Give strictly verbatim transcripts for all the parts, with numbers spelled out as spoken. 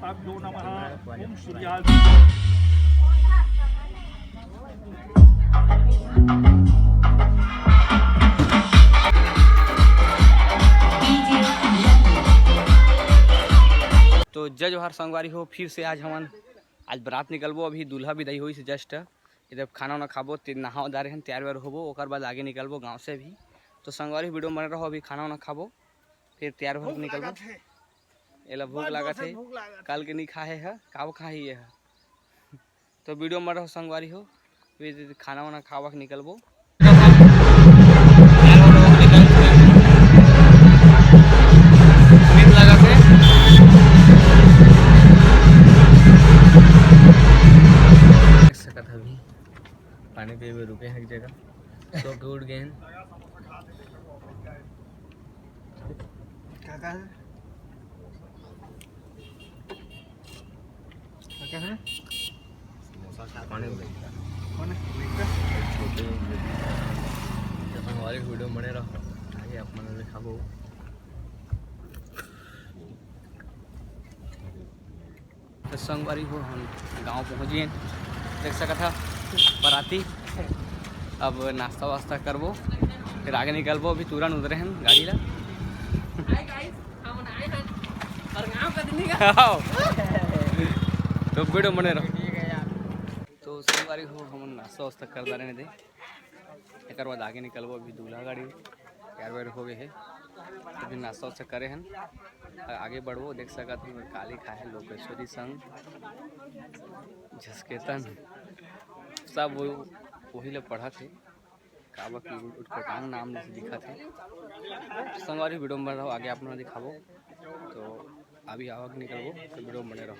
गुरुभ्यो नमः। ओम सूर्याय। तो जय जोहार संगवारी हो, फिर से आज हमन आज बारात निकलबो। अभी दूल्हा विदाई होइस just, इधर खाना वाना खाबो, ते नहाओ दारे हन, तैयार वैयार होबो, ओकर बाद आगे निकलबो गांव से। अभी तो संगवारी वीडियो में बने रहो, अभी खाना वाना खाबो, फिर तैयार होके निकलबो। एला भूख लागत हे। काल के नहीं खाए ह, काबो खाही ये ह। तो वीडियो में रहो संगवारी हो, फिर खाना वाना खावा के निकलबो। देख सकत हव अभी पानी पीए बर रुके हैं एक जगह, सो के उठ गए हैं। का, का है? का, का है? समोसा खा पानी। कौन है? छोटे जब हमारे वीडियो बने रहो, आगे आप मन दिखाबो। तो संगवारी हो, हम गांव पहुंच गए, देख सकत हा बाराती। अब नाश्ता वास्ता करबो, फिर आगे निकलबो। अभी तुरंत उतरे हन गाड़ी ला। हाय गाइस, हम आए हन और गांव का दिन का आओ। तो वीडियो बने रहो। तो संगवारी हो, हम नाश्ता वास्ता कर डारे दे। एकर बाद आगे निकलबो। अभी दूल्हा गाड़ी तैयार वैयार हो गए हे, अभी नाश्ता वास्ता करे हन, आ-, आगे बढ़बो। देख सकत हन काली खाए हे लोकेश्वरी संग झसकेतन, सब वो, वही ले पढ़त हे, काबर कि उटपटांग नाम जैसे दिखत हे। संगवारी वीडियो में रहो, आगे आप मन दिखाबो। तो अभी आवक निकलबो, तो वीडियो में बने रहो।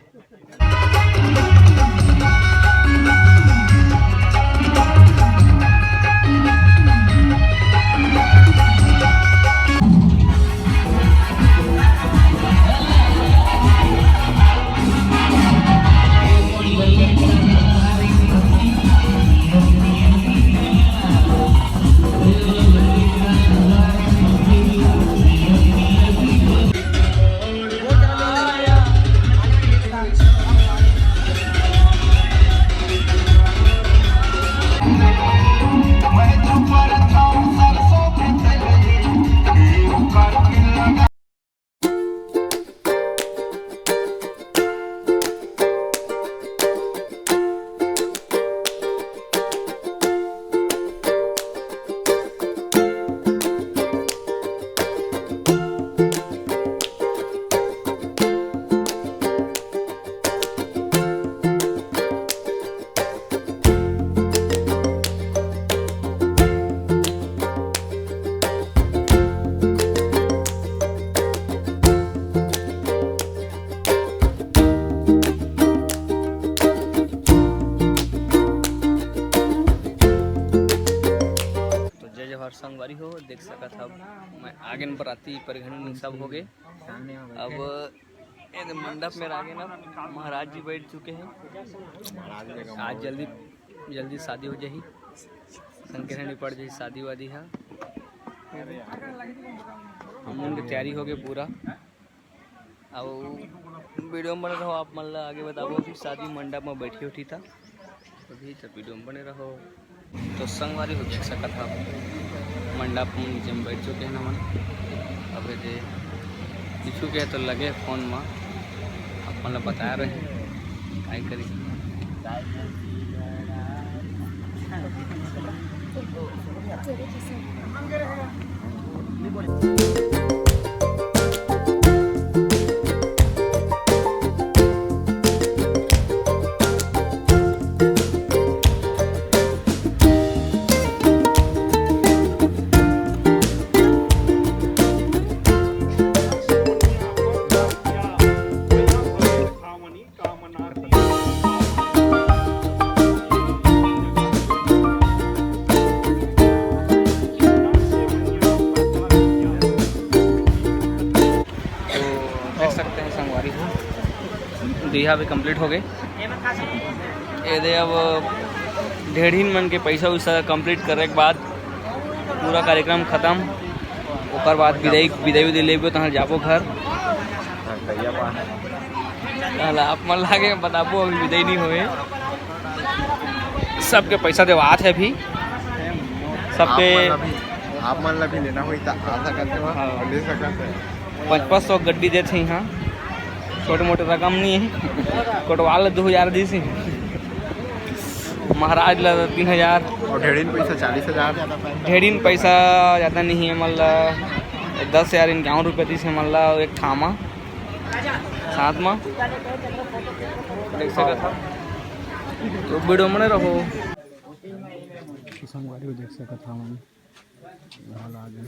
तो जय जोहार संगवारी हो, देख सकत हव मैं आगेन बराती परिघन सब हो गए। अब ये दे मंडप में आगे ना महाराज जी बैठ चुके हैं। आज जल्दी जल्दी शादी हो जाही, संकेत निपट जाही शादी वादी हा। हम लोग की तैयारी हो गई पूरा। अब वीडियो में रहो, आप मन ला आगे बताबो। अभी शादी मंडप में बैठी उठी था, अभी तो वीडियो में बने रहो। तो संगवारी हो देख सकत हव, मंडप में नीचे में बैठ चुके हैं हमन। अब ये दे पीछू के तो लगे फोन में, आप मन ला बता रहे हैं, काय करी। तो देख सकते हैं संगवारी हो, दिया अभी कंप्लीट हो गए। ये दे अब ढेढ़ीन मन के पैसा वैसा कंप्लीट करे के बाद पूरा कार्यक्रम खत्म। ओकर बाद विदाई, विदाई, विदाई लेबो, तहाँ जाबो घर। हाँ, करिया पा। साला, आप मन लागे बताबो, अभी विदाई नहीं हुए। सबके पैसा देवात है अभी। सबके आप मन ला भी, आप मन ला भी लेना होई त आ सकत हो, हाँ। ले सकत हो। पाँच पाँच सौ गड्डी देत है यहाँ, छोटे मोटे रकम नहीं है। कोटवाल ला दो हजार दीस है, महाराज ला तीन हजार। और ढेड़िन पैसा चालीस हजार। ढेड़िन पैसा ज़्यादा नहीं है, मतलब दस हजार इक्यावन रुपये दीस है, मतलब एक ठामा साथ में देख सकत हो। तो वीडियो में रहो। संगवारी को देख सकत हो, हम हाल आ गए।